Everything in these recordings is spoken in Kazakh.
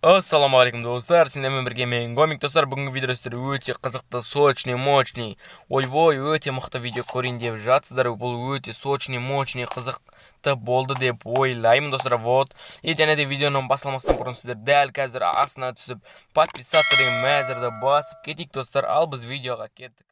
Ассалаумағалейкум, достар! Сендермен бірге мен, Гомик. Достар, бүгінгі видеода сіздер өте қызықты, сочный, мощный, ойбой, өте мықты видео көрейін деп жатсыздар. Бұл өте сочный, мощный, қызықты болды деп ойлаймын, достар. Вот, и және де видеоның басталмастан бұрын сіздер дәл қазір астына түсіп, подписаться деген мәзірді басып кетейік, достар. Ал біз видеоға кеттік.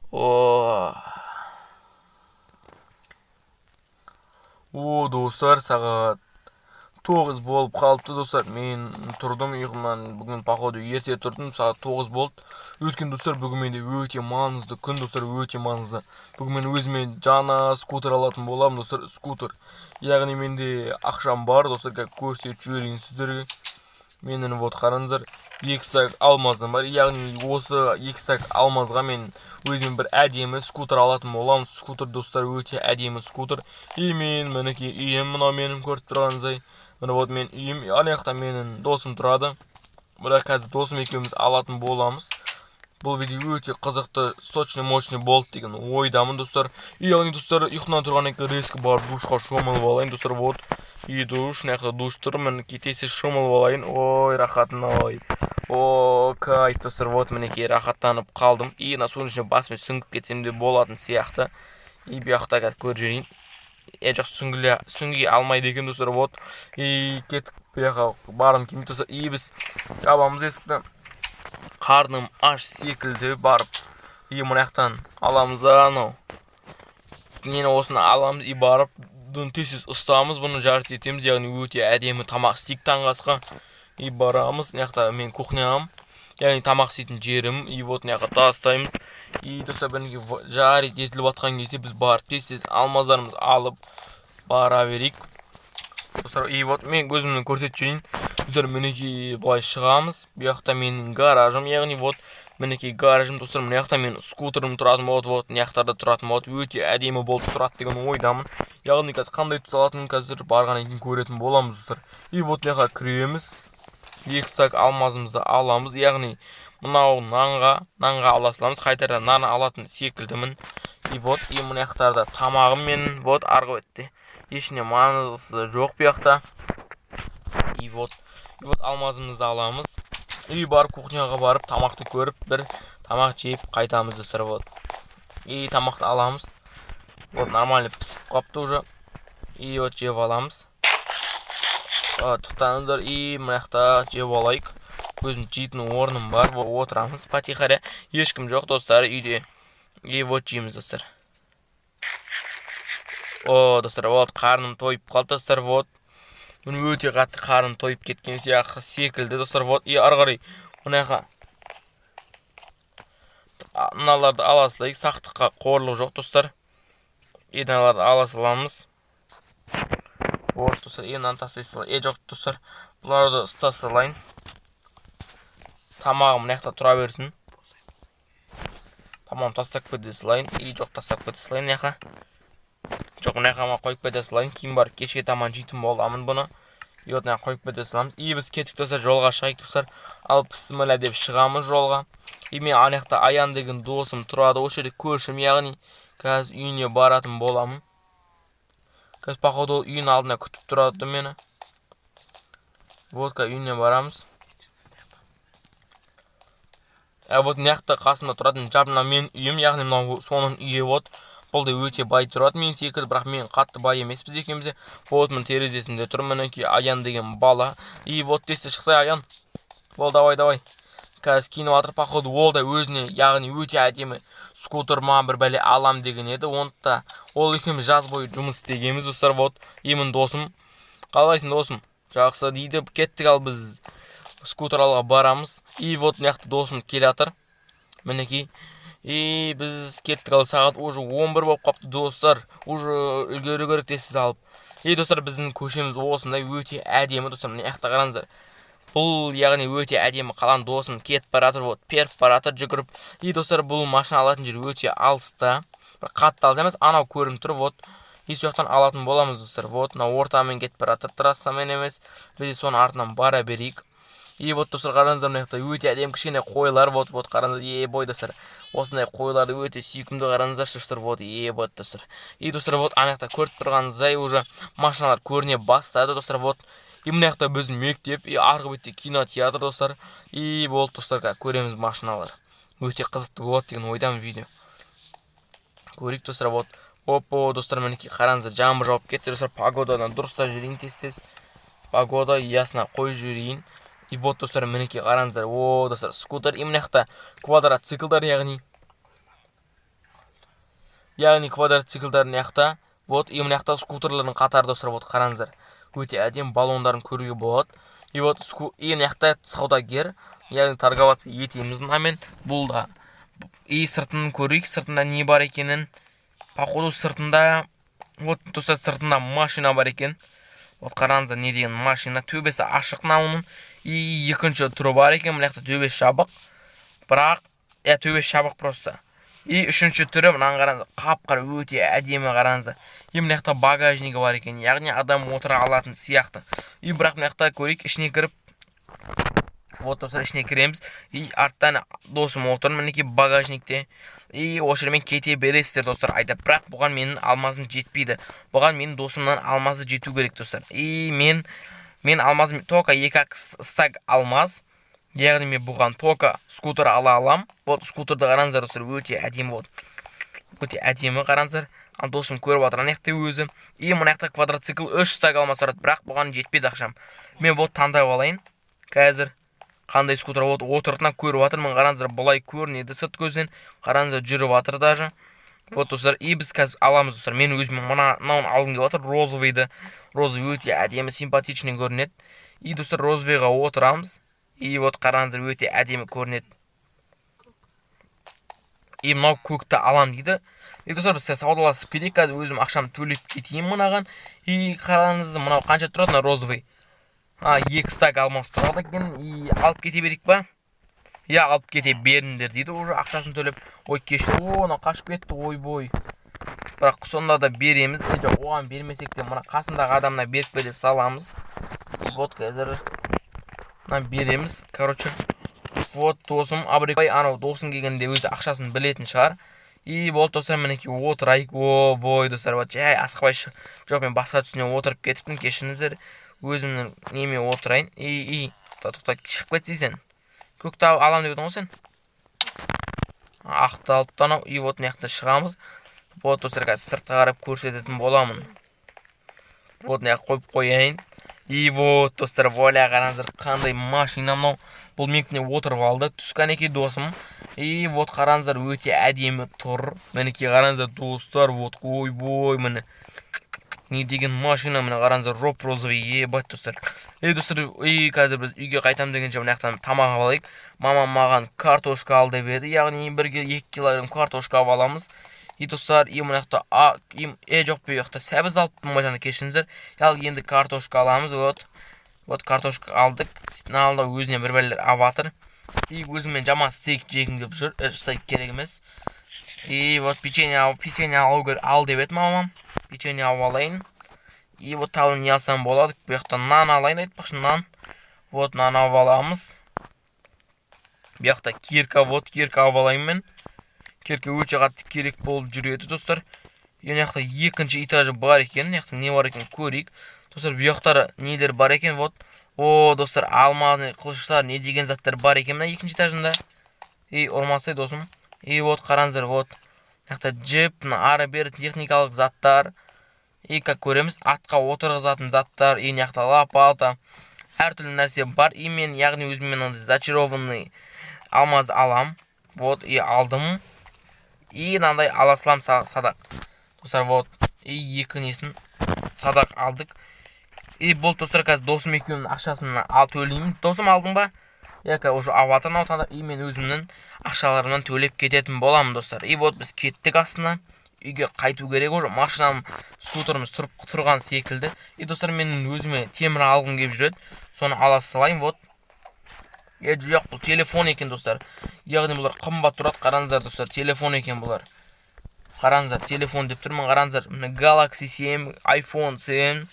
О, о, достар, сағат 9 болып қалыпты, достар. Мен тұрдым ұйқымнан бүгін, походу, ерте тұрдым, сағат 9 болды. Өйткені, достар, бүгін менде өте маңызды күн, достар, өте маңызды. Бүгін мен өзіме жаңа скутер алатын боламын, достар, скутер. Яғни менде ақшам бар, достар, как көрсетіп жіберейін сіздерге. Менің, вот, қараңыздар, 2 стак алмазым бар. Яғни осы 2 стак алмазға мен өзіме бір әдемі скутер алатын боламын. Скутер, достар, өте әдемі скутер. И мен, мінекей, үйім мынау менің, көріп тұрғаныңыздай. Міне, вот менің үйім, ана жақта менің досым тұрады. Бірақ қазір досым екеуміз алатын боламыз. Бұл видео өте қызықты, сочный, мощный болды деген ойдамын, достар. И яғни, достар, ұйқымнан тұрғаннан кейін резко барып душқа шомылып алайын, достар. Вот, и душ, мына жақта душ тұр, мінекей, тез тез шомылып алайын. Ой, рахатын, ой. О, кайф, достар, вот, мінекей, рахаттанып қалдым. И мына судың ішіне басымен сүңгіп кетсем де болатын сияқты. И бұл жақта қазір көріп жіберейін. Е, жоқ, сүңги алмайды екен, достар, вот. И кеттік, бұл жаққа барғым келмейді, достар. И біз жабамыз есікті. Қарным аш секілді, барып. И мына жақтан аламыз да анау. Нені, осыны аламыз и барып бұны тез тез ұстамыз, бұны жарты етеміз, яғни өте әдемі тамақ істейік таңғы асқа. И барамыз, мына жақта менің кухням, яғни тамақ істейтін жерім. И вот мына жаққа тастаймыз. И, достар, бірдеңе жарить етіліп жатқан кезде біз барып тез тез алмаздарымызды алып бара берейік, достар. И вот мен өзімнің көрсетіп жіберейін, достар. Мінекей, былай шығамыз. Бұл жақта менің гаражым, яғни, вот, мінекей, гаражым, достар. Мына жақта менің скутерім тұратын болады, вот, мына жақтарда тұратын болады. Өте әдемі болып тұрады деген ойдамын. Яғни қазір қандай түс алатынын қазір барғаннан кейін көретін боламыз, достар. И вот мына жаққа кіреміз, 2 стак алмазымызды аламыз, яғни мынау нанға ала саламыз, қайтадан нан алатын секілдімін. И вот, и мына жақтарда тамағым менің, вот, арғы бетте ешне маңыздысы жоқ бұл жақта. И вот, и вот алмазымызды аламыз и барып кухняға барып тамақты көріп, бір тамақ жеп қайтамыз, достар. Вот, и тамақты аламыз. Вот, нормально пісіп қалыпты уже. И вот жеп аламыз. Тоқтаңыздар, и мына жақта жеп алайық. Өзім жейтін орным бар. Отырамыз потихаря, ешкім жоқ, достар, үйде. И вот жейміз, достар. О, достар, вот, қарным тойып қалды, достар. Вот, міне, өте қатты қарным тойып кеткен сияқты секілді, достар. Вот, и ары қарай мына жаққа мыналарды ала салайық, сақтыққа қорлық жоқ, достар. И мыналарды ала саламыз. Вот, достар, и мынаны тастай салайын. Е, жоқ, достар, бұларды ұста салайын. Тамағым мына жақта тұра берсін. Тамағым тастап кете салайын. И жоқ, тастап кете салайын мына жаққа. Жоқ, мына жаққа қойып кете салайын. Кейін барып кешке таман жейтін боламын бұны. И вот мына қойып кете саламыз. И біз кеттік, достар, жолға шығайық, достар. Ал бісміллә деп шығамыз жолға. И мен ана жақта Аян деген досым тұрады, осы жерде көршім, яғни қазір үйіне баратын боламын. Қазір, походу, ол үйінің алдында күтіп тұрады мені. Вот, қазір үйіне барамыз. А вот мына жақта қасымда тұратын жап, мына менің үйім, яғни мынау соның үйі. Вот, бұл да өте бай тұрады мен секілді, бірақ мен қатты бай емеспіз екеуміз де. Вот, міне, терезесінде тұр, мінекей, Аян деген бала. И вот тез шықсай, Аян. Бол, давай, давай. Қазір киініп жатыр, походу, ол да өзіне, яғни өте әдемі скутер ма, бір бәле алам деген еді. Оны да ол екеуміз жаз бойы жұмыс істегенбіз, достар. Вот, менің досым. Қалайсың, досым? Жақсы дейді. Кеттік, ал біз скутер алуға барамыз. И вот мына жақта досым келе жатыр, мінекей. И біз кеттік. Ал сағат уже 11 болып қалыпты, достар, уже үлгеру керек тез алып. И, достар, біздің көшеміз осындай өте әдемі, достар. Мына жақта қараңыздар, бұл, яғни, өте әдемі қаланың. Досым кетіп бара жатыр, вот, періп бара жатыр жүгіріп. И, достар, бұл машина алатын жер өте алыста, бір қатты алыс емес, анау көрініп тұр. Вот, и сол жақтан алатын боламыз, достар. Вот, мына ортамен кетіп бара жатыр, трассамен емес. Біз де соның артынан бара берейік. И вот, достар, қараңыздар, мына жақта өте әдемі кішкене қойлар. Вот, вот, қараңыздар, е бой, достар, осындай қойларды өте сүйкімді, қараңыздаршы, достар. Вот, е вот, достар. И, достар, вот, ана жақта көріп тұрғаныңыздай, уже машиналар көріне бастады, достар. Вот, и мына жақта біздің мектеп, и арғы бетте кинотеатр, достар. И болды, достар, қазір көреміз машиналар. Өте қызықты болады деген ойдамын видео. Көрейік, достар, вот. Опа, достар, мінекей, қараңыздар, жаңбыр жауып кетті, достар. Погоданы дұрыстап жіберейін тез тез. Погода ясно қойып жіберейін. И вот, достар, мінекей, қараңыздар. О, достар, скутер, и мына жақта квадроциклдар, яғни квадроциклдар мына жақта. Вот, и мына жақта скутерлердің қатары, достар. Вот, қараңыздар, өте әдемі баллондарын көруге болады. И вот, и мына жақта саудагер, яғни торговаться етеміз мынамен. Бұл да. И сыртын көрейік, сыртында не бар екенін. Походу, сыртында, вот, достар, сыртында машина бар екен. Вот, қараңыздар, не деген машина, төбесі ашық мынауының. И екінші түрі бар екен, мына жақта төбесі жабық, бірақ, иә, төбесі жабық просто. И үшінші түрі, мынаны қараңыздар, қап қара, өте әдемі, қараңыздар. И мына жақта багажнигі бар екен, яғни адам отыра алатын сияқты. И бірақ мына жақта көрейік ішіне кіріп. Вот, достар, ішіне кіреміз, и арттан досым отыр, мінекей, багажникте. И осы жермен кете бересіздер, достар, айдап. Бірақ бұған менің алмазым жетпейді, бұған менің досымнан алмазы жету керек, достар. И мен алмазым только екі ақ стак алмаз, яғни мен бұған только скутер ала алам. Вот, скутерді қараңыздар, достар, өте әдемі. Вот, өте әдемі, қараңыздар. Ал досым көріп жатыр ана жақта өзі. И мына жақта квадроцикл үш стак алмаз тұрады, бірақ бұған жетпейді ақшам. Мен, вот, таңдап алайын қазір қандай скутер. Вот, отырғаннан көріп жатырмын, қараңыздар, былай көрінеді сырт көзден. Қараңыздар, жүріп жатыр даже. Вот, достар, и біз қазір аламыз, достар. Мен өзіме мынауын алғым келіп жатыр, розовыйды. Розовый өте әдемі, симпатичный көрінеді. И, достар, розовыйға отырамыз. И вот, қараңыздар, өте әдемі көрінеді. И мынау көкті алам дейді. И, достар, біз саудаласып кетейік қазір, өзім ақшамды төлеп кетейін мынаған. И қараңыз, мынау қанша тұрады, мына розовый? А, екі стак алмаз тұрады екен. И алып кете берейік па? Иә, алып кете беріңдер дейді уже ақшасын төлеп. Ой, кешір. О, мынау қашып кетті, ойбой. Бірақ сонда да береміз. Е, жоқ, оған бермесек те, мына қасындағы адамына беріп бере саламыз. И вот, қазір мына береміз, короче. Вот, досым абрикай, анау досым келгенде өзі ақшасын білетін шығар. И болды, достар, мінекей, отырайық. О бой, достар, вот, жай асықпай. Жоқ, мен басқа түсіне отырып кетіппін, кешіріңіздер. Өзімнің неме отырайын. И тоқта, тоқта, шығып кетсей сен. Көкті алам деп едің ғой сен, ақты алыпты анау. И вот, мына жақта шығамыз. Вот, достар, қазір сыртқа қарап көрсететін боламын. Вот, мына жаққа қойып қояйын. И вот, достар, вуаля, қараңыздар, қандай машина мынау. Бұл менікіне отырып алды. Түс, кәнекей, досым. И вот, қараңыздар, өте әдемі тұр. Мінекей, қараңыздар, достар. Вот, ойбой, міне, не деген машина, міне, қараңыздар, роп розовый ебать, достар. Ей, достар, и қазір біз үйге қайтамын дегенше, мына жақтан тамақ алып алайық. Мамам маған картошка ал деп еді, яғни бірге 2 килограмм картошка алып аламыз. И, достар, и мына жақта, а, и, е, жоқ, бұл жақта сәбіз алыппын ғой жаңа, кешіріңіздер. Ал енді картошка аламыз. Вот, вот, картошка алдық. Мына өзіне бір бәлелер алып жатыр. И өзіммен жаман стейк жегім келіп жүр. Стейк керек емес. И вот, печенье ал, печенье алу керек, ал деп еді мамам. Печенье алып алайын. И вот, тағы не алсам болады? Бұл жақта нан алайын, айтпақшы, нан. Вот, нан алып аламыз. Бұл жақта кирка, вот, кирка алып алайын мен. Кирка өте қатты керек болып жүреді, достар. И мына жақта екінші этажы бар екен. Мына жақта не бар екен, көрейік, достар. Бұл жақтары нелер бар екен? Вот, о, достар, алмазный қылыштар, не деген заттар бар екен мына екінші этажында. И ұрмасай, досым. И вот, қараңыздар, вот, мына жақта джип, мына ары бері техникалық заттар. И как көреміз, атқа отырғызатын заттар. И мына жақта лопата, әртүрлі нәрсе бар. И мен, яғни, өзіме мынандай зачарованный алмаз алам. Вот, и алдым. И мынандай ала салам, садақ, достар. Вот, и екі несін, садақ алдық. И болды, достар, қазір досым екеуінің ақшасын ал төлеймін. Досым, алдың ба? Иә, уже алып жатыр мынау. И мен өзімнің ақшаларымнан төлеп кететін боламын, достар. И вот, біз кеттік астына, үйге қайту керек. Уже машинам, скутеріміз тұрып тұрған секілді. И, достар, мен өзіме темір алғым келіп жүреді, соны ала салайын. Вот, е, жоқ, бұл телефон екен, достар. Яғни бұлар қымбат тұрады. Қараңыздар, достар, телефон екен бұлар. Қараңыздар, телефон деп тұрмын, қараңыздар, міне, Galaxy 7, iPhone 7.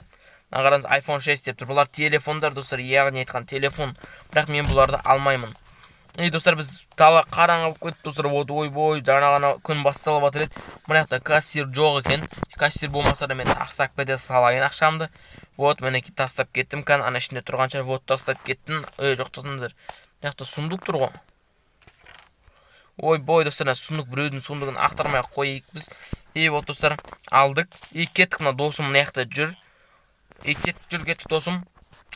Мына қараңыз, iPhone 6 деп тұр. Бұлар телефондар, достар, яғни айтқан телефон. Бірақ мен бұларды алмаймын. И, достар, біз дала қараңғы болып кетті, достар. Вот, ойбой, жаңа ғана күн басталып жатыр еді. Мына жақта кассир жоқ екен. Кассир болмаса да, мен тастап кете салайын ақшамды. Вот, мінекей, тастап кеттім. Кән, ана ішінде тұрған шығар. Вот, тастап кеттім. Ей, жоқ, тоқтаңыздар, мына жақта сундук тұр ғой. Ойбой, достар, мына сундук, біреудің сундугын ақтармай ақ қояйық біз. И вот, достар, алдық и кеттік. Мына досым мына жақта жүр. И кеттік, жүр, кеттік, досым.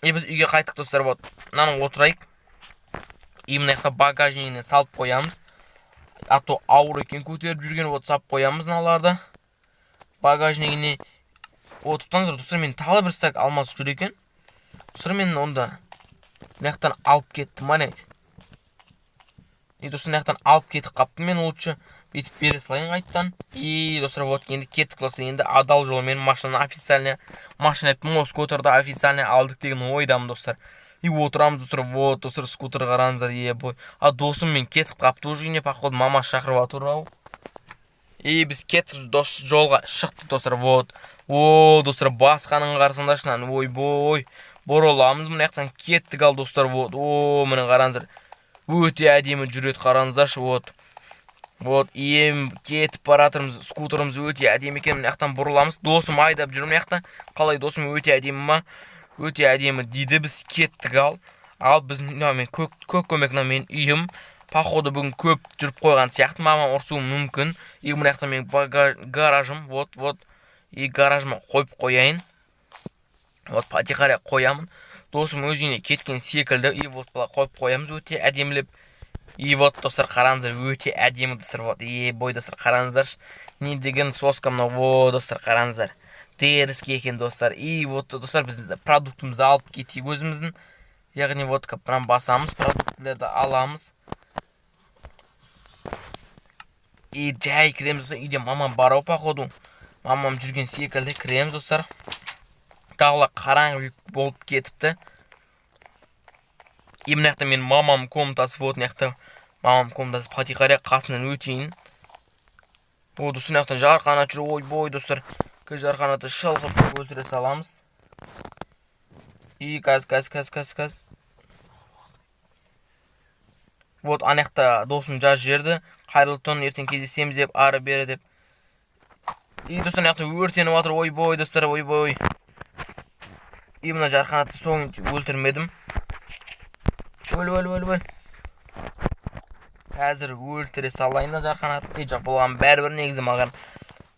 И біз үйге қайттық, достар. Вот, мынаны отырайық и мына жақта багажнигіне салып қоямыз, а то ауыр екен көтеріп жүрген. Вот, салып қоямыз мыналарды багажнигіне. Вот, тоқтаңыздар, достар, мен тағы бір стак алмаз жүр екен. Достар, мен онда мына жақтан алып кеттім, міне. И, достар, мына жақтан алып кетіп қалыппын. Мен лучше бүйтіп бере салайын қайтадан. И, достар, вот, енді кеттік, достар. Енді адал жолмен машинаны, официально машина айттым ғой, скутерді официально алдық деген ойдамын, достар. И отырамыз, достар. Вот, достар, скутер, қараңыздар, ебой. А досым мен кетіп қалыпты уже үйіне, походу, мамасы шақырып жатыр ау. И біз кеттік, дос, жолға шықтық, достар. Вот, о, достар, басқаның қарасаңдаршы мынаны. Ойбой, бұрыламыз мына жақтан, кеттік. Ал, достар, вот, о, міне, қараңыздар, өте әдемі жүреді, қараңыздаршы. Вот, вот, ем, кетіп бара жатырмыз. Скутеріміз өте әдемі екен. Мына жақтан бұрыламыз. Досым айдап жүр мына жақта. Қалай, досым, өте әдемі ма? Өте әдемі дейді. Біз кеттік. Ал біз мына мен көк көмек, мына менің үйім. Походу, бүгін көп жүріп қойған сияқты, мамам ұрсуы мүмкін. И мына жақта менің гаражым. Вот, вот, и гаражыма қойып қояйын. Вот, потихаря қоямын. Досым өз үйіне кеткен секілді. И вот, былай қойып қоямыз өте әдемілеп. И вот, достар, қараңыздар, өте әдемі, достар. Вот, ебой, достар, қараңыздаршы, не деген соска мынау. Во, достар, қараңыздар, дерзкий екен, достар. И вот, достар, біз продуктымызды алып кетейік өзіміздің, яғни вот, мынаны басамыз, продуктілерді аламыз и жай кіреміз, достар. Үйде мамам бар ау, походу, мамам жүрген секілді. Кіреміз, достар. Дала қараңғы болып кетіпті. И мына жақта менің мамам комнатасы. Вот, мына жақта мамам комнатасы. Потихаря қасынан өтейін. О, достар, мына жақтан жарқанат жүр. Ойбой, достар, жарқанатты шылқып өлтіре саламыз. И қазір, қазір, қазір, қазір, қазір. Вот, ана жақта досым жазып жіберді: «Қайырлы түн, ертең кездесеміз», — деп, ары бері деп. И, достар, мына жақта өртеніп жатыр. Ойбой, достар, ойбой. И мына жарқанатты соңынша өлтірмедім. Өл, өл, өл, өл. Қазір өлтіре салайын да жарқанатты. Ей, жоқ, бұған бәрібір негізі, маған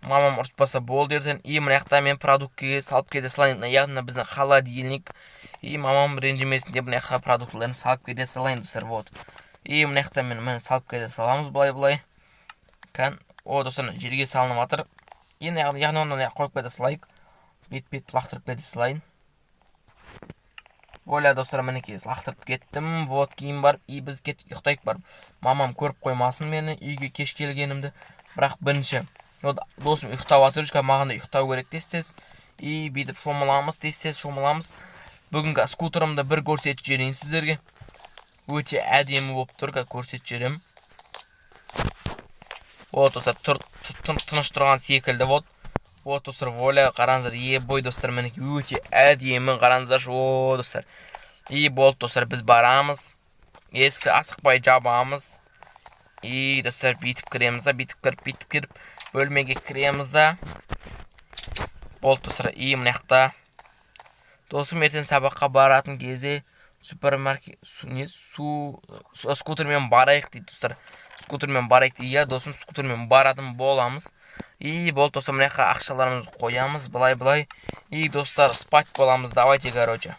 мамам ұрыспаса болды ертең. И мына жақта мен продуктіге салып кете салайын, яғни біздің холодильник. И мамам ренжімесін деп, мына жаққа продуктілерін салып кете салайын, достар. Вот, и мына жақта мен, міне, салып кете саламыз былай, былай. Кән, о, достар, жерге салынып жатыр енді. Яғни оны қойып кете салайық, бет бет лақтырып кете салайын. Вуаля, достар, мінекей, лақтырып кеттім. Вот, кейін барып, и біз кеттік, ұйықтайық барып, мамам көріп қоймасын мені үйге кеш келгенімді. Бірақ бірінші, вот, досым ұйықтап жатыр, маған да ұйықтау керек тез тез. И бүйтіп шомыламыз, тез тез шомыламыз. Бүгінгі скутерімді бір көрсетіп жіберейін сіздерге, өте әдемі болып тұр, қазір көрсетіп жіберемін. Вот, достар, тұр, тыныш тұрған секілді. Вот, вот, достар, вуаля, қараңыздар. Ебой, достар, мінекей, өте әдемі, қараңыздаршы. О, достар, и болды, достар, біз барамыз, есікті асықпай жабамыз. И, достар, бүйтіп кіреміз да, бүйтіп кіріп, бүйтіп кіріп, бөлмеге кіреміз да, болды, достар. И мына жақта досым ертең сабаққа баратын кезде супермаркет не су скутермен барайық дейді, достар. Скутермен барайық дейді, иә, досым, скутермен баратын боламыз. И болды, достар, мына жаққа ақшаларымызды қоямыз былай, былай. И, достар, спать боламыз. Давайте, короче.